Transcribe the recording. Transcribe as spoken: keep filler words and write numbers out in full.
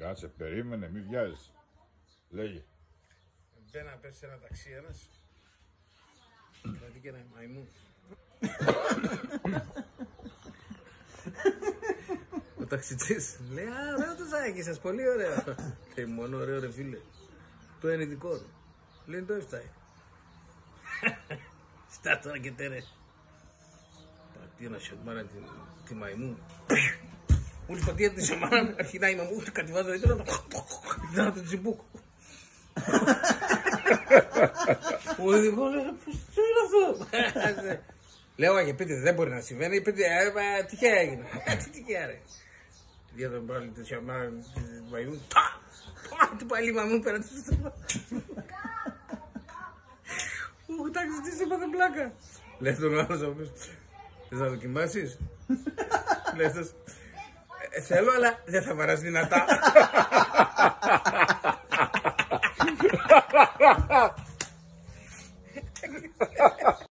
Κάτσε, περίμενε, μη βιάζεσαι. Λέγε. Μπαίν' απέσ' σ' έναν ταξί' ένας. Κρατεί και έναν μαϊμούν. Ο ταξιτζής λέει: «Α, ωραίο το ζάκι σας, πολύ ωραίο.» Λέει: «Μόνο ωραίο, ρε φίλε. Το ένα δικό του.» Λέει: «Το έφταει.» Στά' τώρα και τέρε. Πατεί ένα σαμάρα τη, τη μαϊμού. Μόλις πατεί τη σαμάρα, αρχινάει η μαϊμού, κατηβάζει το ίταλο, να το τσιμπούκ. Ο οδηγός λέει: «Πώς, τι είναι αυτό;» Λέω: «Άγια, πείτε, δεν μπορεί να συμβαίνει, πείτε, ε, μα, τυχαία έγινε.» «Ε, τι τυχαία, ρε;» Δια τον πάλι τη σαμάρα, τη μαϊμού, τα! Πα, την πάλι μαμού πέρα τη στόμα. Μου τάξει, τι σε έπαθε πλάκα. Λέει τον άλλος: «Θες να δοκιμάσεις;» Λέει αυτός: «Ε, θέλω, αλλά δεν θα βαράς δυνατά.»